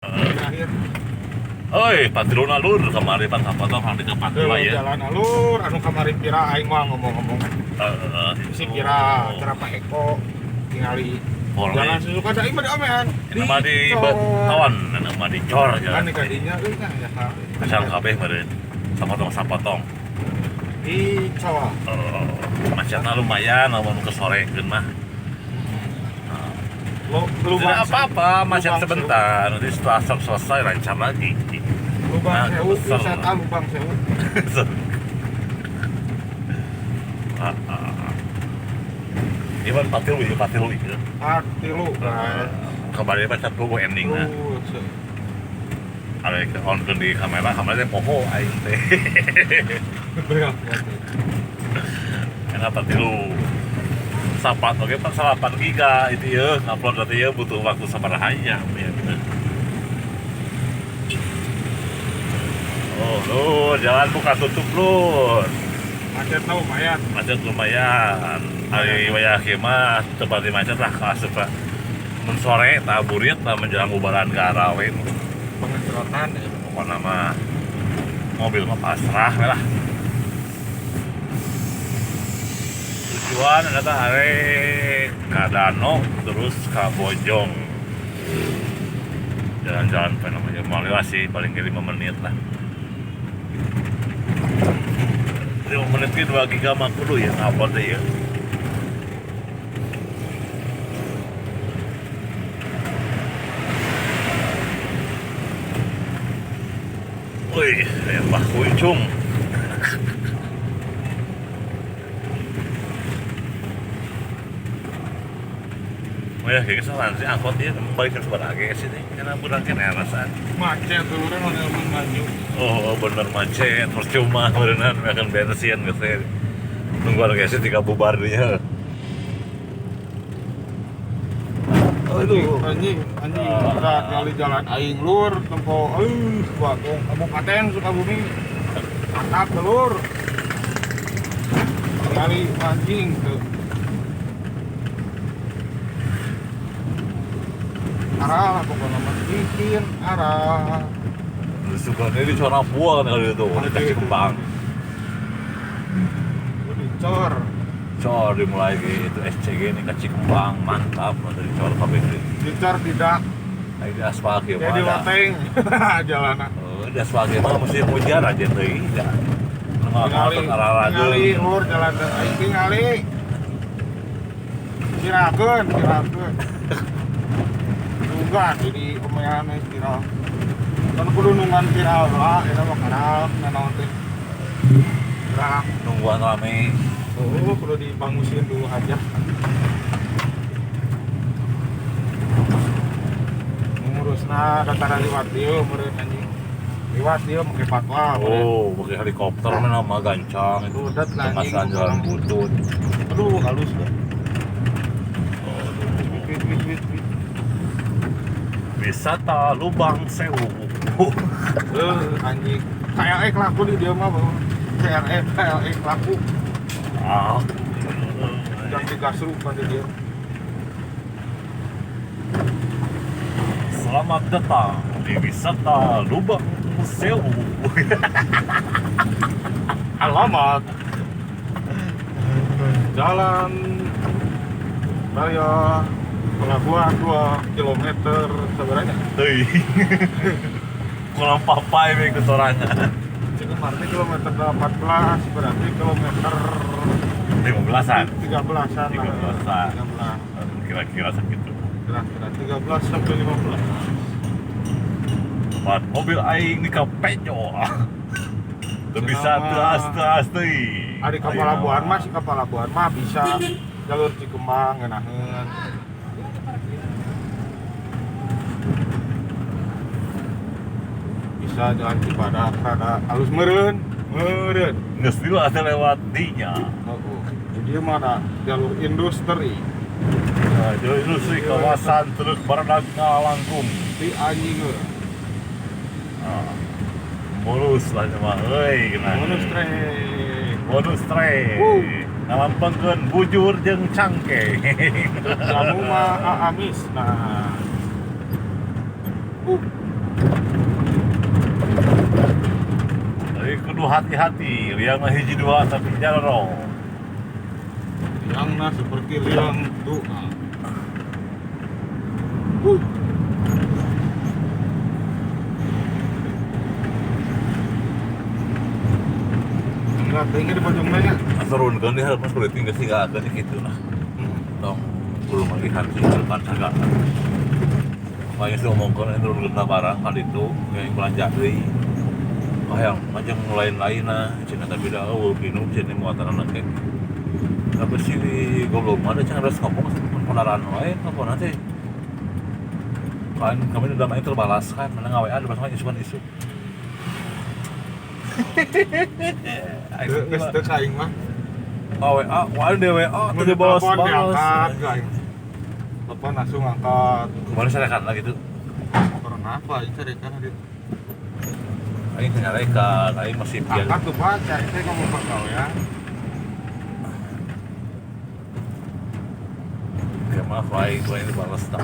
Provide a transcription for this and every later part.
Terakhir. Oi, patiluna lur kamari pan kapotong sampai ke Patiluna ya. Jalan alur anu kamari pira aing mah ngomong-ngomong. Heeh. Si pira cara Pak Eko tingali. Jalan Suzuka da aing mah diomean. Nama di beton, nama di cor jalan. Kan di kadinya euy kan ya. Asal kabeh meureun. Sapotong-sapotong. Di cor. Macetna lumayan lamun ke sore keun mah. Tidak apa-apa, macet sebentar. Nanti setelah selesai lancar lagi. Lubang Sewu, wisata Lubang Sewu. Iwan patilu, ya patilu itu. Patilu. Kemarin baca tuh endingnya. Ada on di kamera, kameranya poho aing teh. Enak patilu. Sapat oke pak 8 giga itu ya upload nanti ya butuh waktu sabaraha jam ya gitu. Oh lur, jalan buka tutup lur. Macet lumayan. Macet lumayan. Hari wayah kieu mah teu pati macet lah kaasup pak. Mun sore tah burit tah menjelang ubaran ke arah we. Pengencrotan ya. Pokona mah mobil mah pasrah we lah. Tujuan adalah arek ka Dano terus ka Bojong. Jalan-jalan apa namanya? Mau lewat sih paling ke 5 menit lah. 5 menit ke 2 giga mah kudu ya ngupload deh ya. Wih, ya bah kuncung. Oh ya, kayaknya salah sih angkot ya, balik ke sebelah ke sini, karena bulan kan ya rasaan. Macet dulu kan mau maju. Oh bener macet, percuma beneran makan bensin gitu ya. Nunggu harga sih 3 bubar dia. Aduh, anjing, anjing, kali jalan aing lur, tempo, Bagong, Kabupaten Sukabumi, mantap lur, kali anjing tuh. Arah lah pokoknya mah bikin arah. Suka ini di buah kan kali itu, dikasih kembang. Dicor. Cor dimulai gitu SCG ini kasih kembang mantap dari cor pabrik ini. Dicor tidak. Nah, di aspal kieu mah. Jadi loteng jalanan. Oh, di aspal kieu mah musim hujan aja teuing. Ningali lur jalan aing tingali. Sirakeun, sirakeun. Juga jadi omean viral. Kan kudu nungguan viral lah, eta mah karal nanaon teh. Gerak nungguan rame. Oh, kudu dibangusin dulu aja. Ngurusna datara liwat dieu meureun anjing. Liwat dieu make patwa. Oh, pakai helikopter mah mah gancang itu. Tengah jalan butut. Aduh, halus dah. Wisata Lubang Sewu. Anjing. KLX laku di dia mah, Bang. CRF KLX laku. Ah. Jam 3 seru kan di dia. Selamat datang di wisata Lubang Sewu. Alamat Jalan Raya Pelabuhan 2 km sebenarnya. Teuing. Kurang papai we ke sorangan. Cik kilometer 18 berarti kilometer 15-an. 13-an. 13-an. Kira-kira segitu. Kira-kira 13 sampai 15. Pat mobil aing di kapejo. Teu bisa teas-teas teuing. Ari ka Pelabuhan mah si ka Pelabuhan mah bisa jalur Cikembang ngeunaheun. Bisa jalan Cibadak rada halus meureun, meureun. Geus lila teh lewat dinya. Heeh. Jadi mah ada jalur industri. Nah, jalur industri kawasan Teluk Baranang Ngalangkung. Di anjing euy. Ah. Mulus lah mah euy geuna. Bonus trek. Bonus trek. Ngalampengkeun bujur jeung cangkeng. Jamu mah amis. Nah. Kudu hati-hati, liang mah hiji dua tapi jarong. Liangna seperti liang doa. Enggak, tinggal di pojok mana? Turunkan di hareup mas kulit tinggal sih nggak ada gitu lah. Tong belum melihat sih depan sagala. Makanya sih ngomongkan ini turun ke barang kali itu yang belanja deui. Hayang macam lain-lain nah, cenah tapi dah eueuh minum cenah muatan anak teh. Tapi si goblok mah da cenah harus ngomong kendaraan lain apa nanti. Kan kami udah main terbalaskan, mana ngawean dibalaskan isukan isu. Geus teu ka aing mah. WA, wah di WA teu dibalas-balas. Telepon langsung angkat. Kemarin sarekan lah gitu. Pernah apa aing sarekan dia. Aing teu nyarekan, aing masih biar. Angkat tuh Pak, saya ngomong kau ya. Oke, maaf aing gua ini balas tak.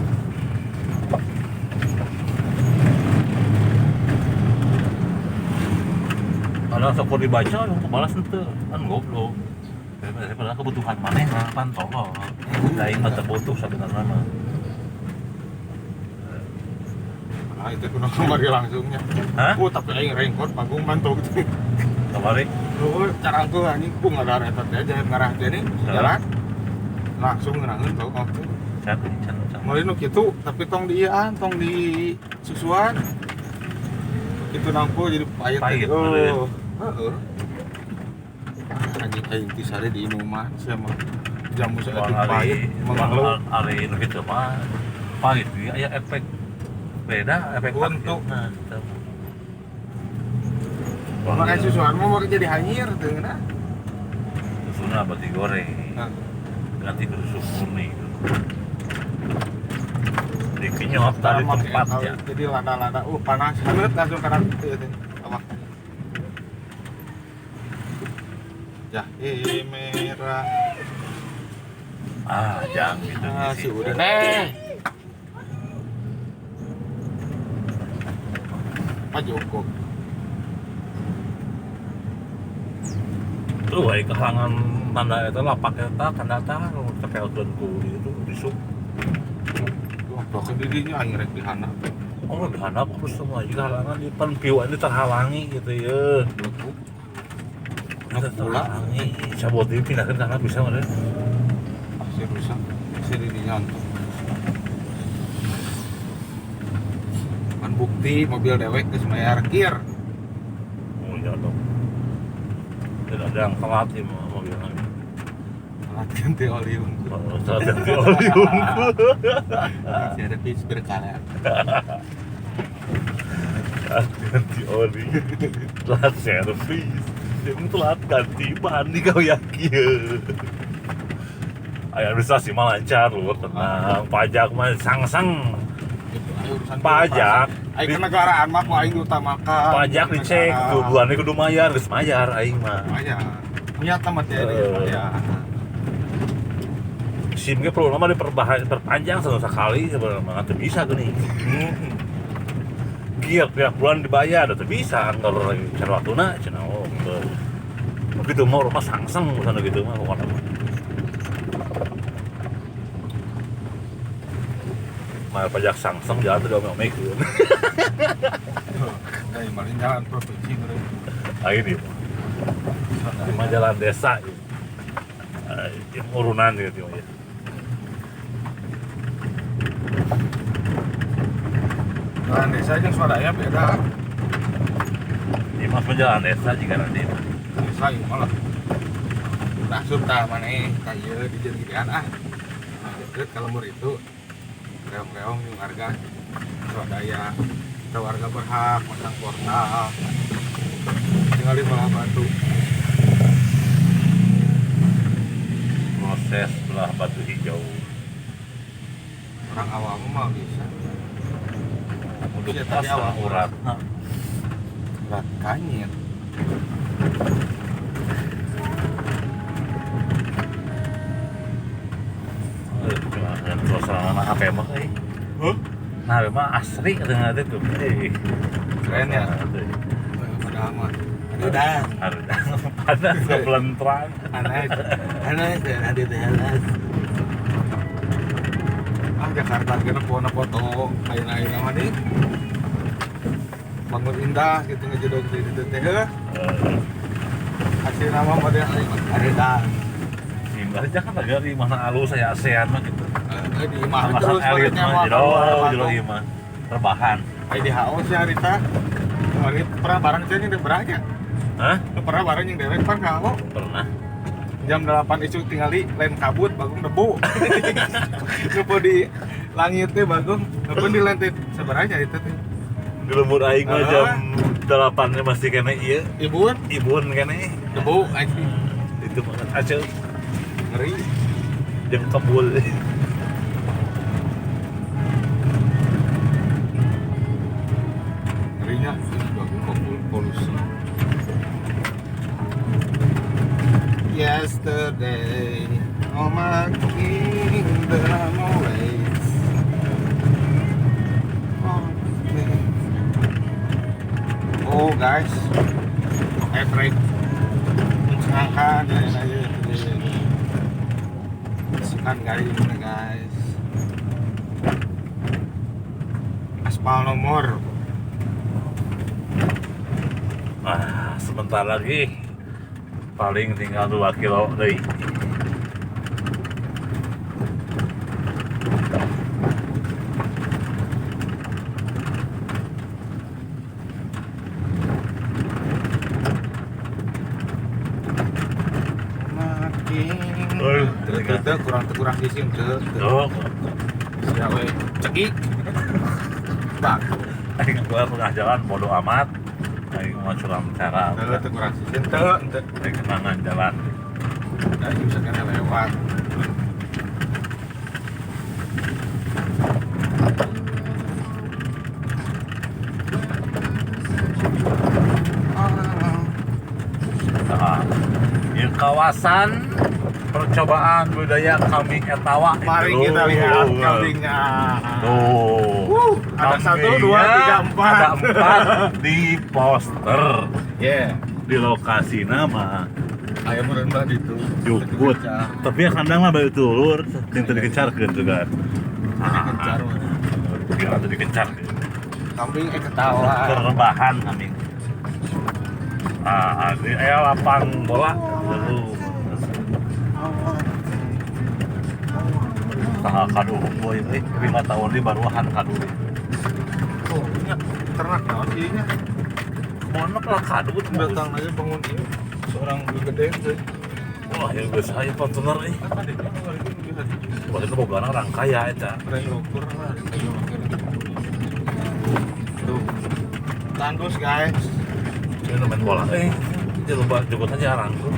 Padahal sok dibaca, aku balas henteu, kan goblok. Padahal kebutuhan maneh mah pan tolol. Aing mah teu butuh sabenerna mah. Nah, itu kudu kemari langsungnya. Hah? Oh, tapi aing rengkot panggung mantau gitu. Kamari? Oh, carangkeun anjing ku ngadar eta teh jalan ngarah teh nih, jalan. Langsung ngeunaheun tau oke. Can can can. Meuli nu kitu, tapi tong di ieu tong di susuan. Kitu nangko jadi pahit. Pahit. Oh. Heeh. Anjing aing ti sare di inuman sia mah. Jamu saeutik pahit mengeluh. Ari nu kitu mah pahit ieu aya efek beda efek untuk. Makanya susuan mah make jadi hanyir teu ngeunah. Susuna berarti goreng. Ganti ke susu murni. Dikenyot dari tempatnya. Jadi lada-lada, panas banget langsung karena itu teh. Awak. Jahe merah. Ah, jangan gitu. Ah, si udah nih. Pak Joko. Tuh, ai kehalangan tanda eta lapak eta tanda tah tepelkeun ku itu disuk. Goblok didinya aing rek dihandap. Oh, dihandap terus semua juga halangan di pan pieu ini terhalangi gitu ya. Terhalangi. Cabot ieu pindahkeun kana bisa meureun. Pasti rusak. Bisa didinya antuk. Kan bukti mobil dewek geus bayar kir. Oh iya dong. Tidak ada yang telat ya mobilnya. Telat ganti oli unggul. Oh, telat ganti oli unggul. Servis berkala. Telat ganti oli. Telat servis. Yang telat ganti ban di kau yakin. Ayo administrasi mah lancar lu, tenang. Pajak mah sang-sang. Pajak aing kenegaraan mah ku aing diutamakan. Pajak dicek tuh bulannya kudu mayar, geus mayar aing mah. Mayar. Niat mah teh mayar. SIM ge perlu mah diperpanjang sekali sebenarnya mah teu bisa geuning. Kieu tiap bulan dibayar teu bisa anggar lagi cara waktuna cenah oh. Begitu mah rumah sangseng sana gitu mah pokoknya mah. Bayar pajak sangseng jalan tuh diomel-omelkeun. Dari maling jalan provinsi bro. Ah ini mah jalan desa gitu. Urunan gitu ya. Jalan desa jeung swadaya beda. Ini mah jalan desa jika nanti. Desa ieu mah lah. Langsung tah maneh ka ieu di gedean ah. Deket ka lembur itu. Reong-reong jeung warga swadaya. Kita warga berhak masang portal. Tinggal di belah batu. Proses belah batu hijau. Orang awam mah bisa. Udah pas awal uratna. Urat kanyit. Suasana HP mah euy. Hah? Nah, HP mah asri katanya teh tuh. Keren ya. Padahal mah Udah. Panas kebelentrang. Panas. Panas ada panas. Ah Jakarta kena foto lain-lain sama nih. Bangun indah gitu ngejedog di situ teh. Hasil nama model ada. Indah Jakarta gak di mana alus saya ASEAN mah gitu. Di imah terus elit mah jero imah rebahan. Ai di HO sih harita. Kemarin pernah bareng sih yang berah ya? Hah? Pernah bareng yang dewek pan ke HO? Pernah. Jam 8 isuk tinggali lain kabut bagong debu. Debu di langit teh bagong, debu di lantai sebenarnya itu teh. Di lembur aing mah jam 8-nya masih kene ieu. Ibun? Ibun kene. Debu anjing. Itu banget aceu. Ngeri. Jeung kebul. Ngerinya bagong polusi. Yesterday, all my kingdom awaits. Oh guys, average mencengangkan ya aja. Sukan guys, guys. Aspal nomor. Ah, sebentar lagi. Paling tinggal 2 kilo deh. Makin kurang sisi teu. Oh. Sia we cekik. Bak. Aing keluar tengah jalan bodoh amat. Aing mau curam cara. Teu kurang sisi teu teu. Kenangan jalan. Da bisa kena lewat. Nah, di kawasan percobaan budaya kambing etawa. Mari kita lihat kambingnya. Tuh. Ada 1, 2, 3, 4. Ada 4 di poster. Yeah. Di lokasi nama. Ayam rendah itu. Jukut. Tapi ya kandang mah baru telur, yang tadi dikencarkeun tuh kan. Dikencar. Gila tuh dikencar. Kambing ketawa. Terrebahan kambing. Ah, di lapang bola. Tuh. Tah kadu boy 5 tahun di baruhan kadu. Oh, nya ternak naon ieu nya? Monok lah kadu datang aja bangun ieu. Seorang gede sih. Wah, ya geus aya Fortuner euy. Wah, itu bogana orang kaya eta. Range Rover lah, Range Rover. Tuh. Tandus, guys. Ini main bola. Dia lomba jukut aja arangkut.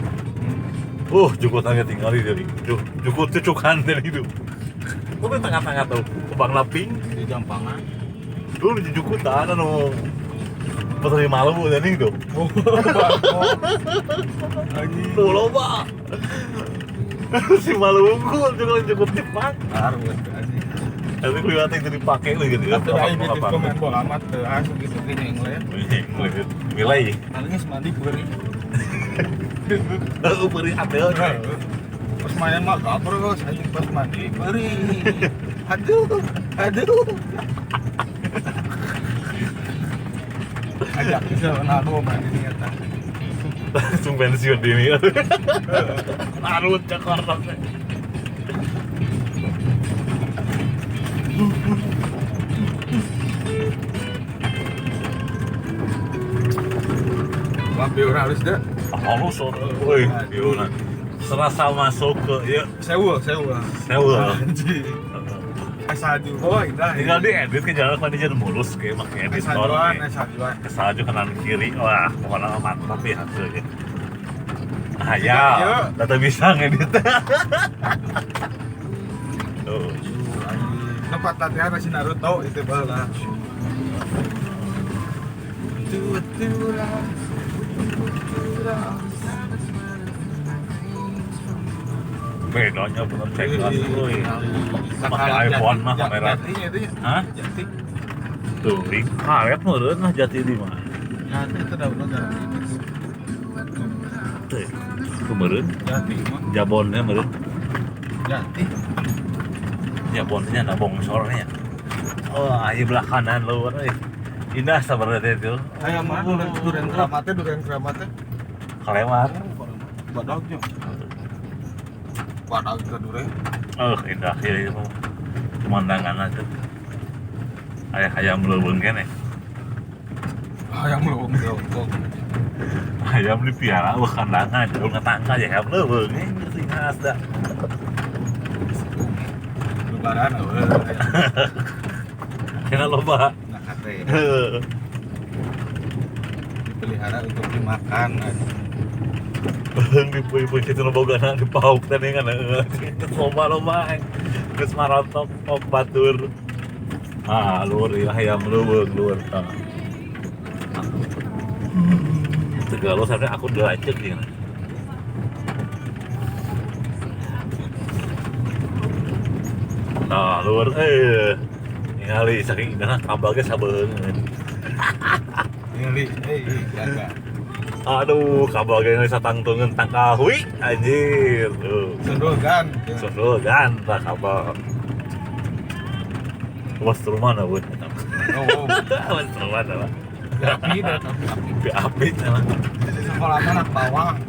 Jukut aja tinggal di dari. Jukut cucukan dari itu. Kok di tengah-tengah tuh, kebang laping di Jampangan. Dulu di jukutan anu petani malu jadi itu. Anjing. Tuh loba. Si malu unggul juga jukut cepat. Harus anjing. Tapi kelihatan itu dipakai lu gitu. Tapi aing di pemain bola amat teu asup gitu ge nyenglet. Nyenglet. Milai. Palingnya semandi beuring. Heeh, beuring atuh. Pas main mah gabur guys, anjing pas mandi beuring. Aduh, aduh. Ajak bisa Ronaldo mandi ternyata. Langsung pensiun dini. Larut Jakarta. Wah, biur halus dah. Halus, woi, biur. Serasa masuk ke ya. Sewu. Anjing. Salju, oh indah. Tinggal diedit ke jalan kan jadi mulus kayak pakai editor. Saljuan. Ke salju kanan kiri, wah pokoknya mantap ya hasilnya. Ah ya, data bisa ngedit. Tuh. Tempat latihan si Naruto itu baheula. Bedanya bener cek gas euy. Pakai iPhone mah kamera. Hah? Jati. Tuh, karet meureun lah jati di mah. Jati itu dah bener. Itu meureun. Jati mah. Jabonnya meureun. Jati. Jabonnya na bongsornya. Oh, ayo belah kanan lur euy. Indah sebenarnya itu. Aya mah duren keramatnya, duren keramatnya. Kelewat. Badagnya. Badag ke duren. Oh, indah ya itu. Pemandangan aja. Aya hayam leuweung keneh. Hayam leuweung leuweung. Ayam dipiara wah kandangan jauh ngetangka ya hayam leuweung ngerti ngas dah. Lebaran eueuh. Kena loba. Nah kate. Dipelihara untuk dimakan. Beung dipui-pui kitu nu bogana dipauk teh kan loba-loba geus marontok pok batur. Ah, lur ieu hayam leuweung lur. Tegalo sampai aku dilacek nih. Nah, lur ningali saking indahna kabel ge sabeungeun. Ningali jaga. Aduh, kabel ge geus satangtungeun tangkal hui anjir. Tuh. Sundul gan. Sundul gan tah kabel. Was rumah na, Bun. Oh. Was rumah na. Api dah tapi api api emang. Sekolah mana bawang.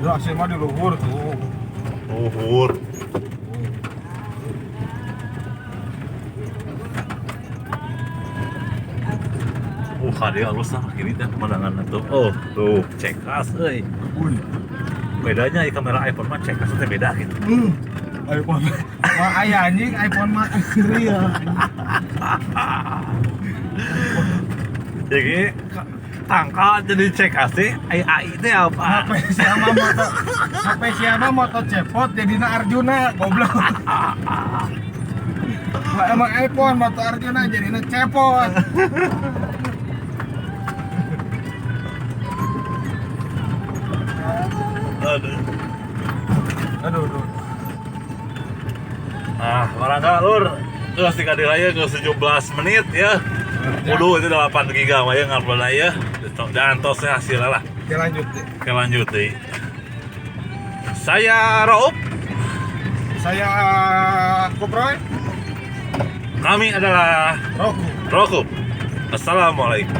Lu asli mah di luhur tuh. Luhur. Kade alus lah kiri teh pemandangan tuh. Oh, tuh cekas euy. Bedanya di kamera iPhone mah cekas teh beda gitu. iPhone. Wah, aya anjing iPhone mah real. Jadi tangkal jadi cek asih AI teh apa? HP siapa moto cepot jadina Arjuna goblok. Lah emang iPhone moto Arjuna jadina cepot. Aduh. Aduh, aduh. Ah, marangga lur. Geus dikadilaya geus 17 menit ya. Waduh, itu 8 giga mah ya ngupload ya. Dan tosnya hasilnya lah. Oke, lanjut deh. Oke, lanjut deh. Saya Raup. Saya Kuproy. Kami adalah Roku. Roku. Assalamualaikum.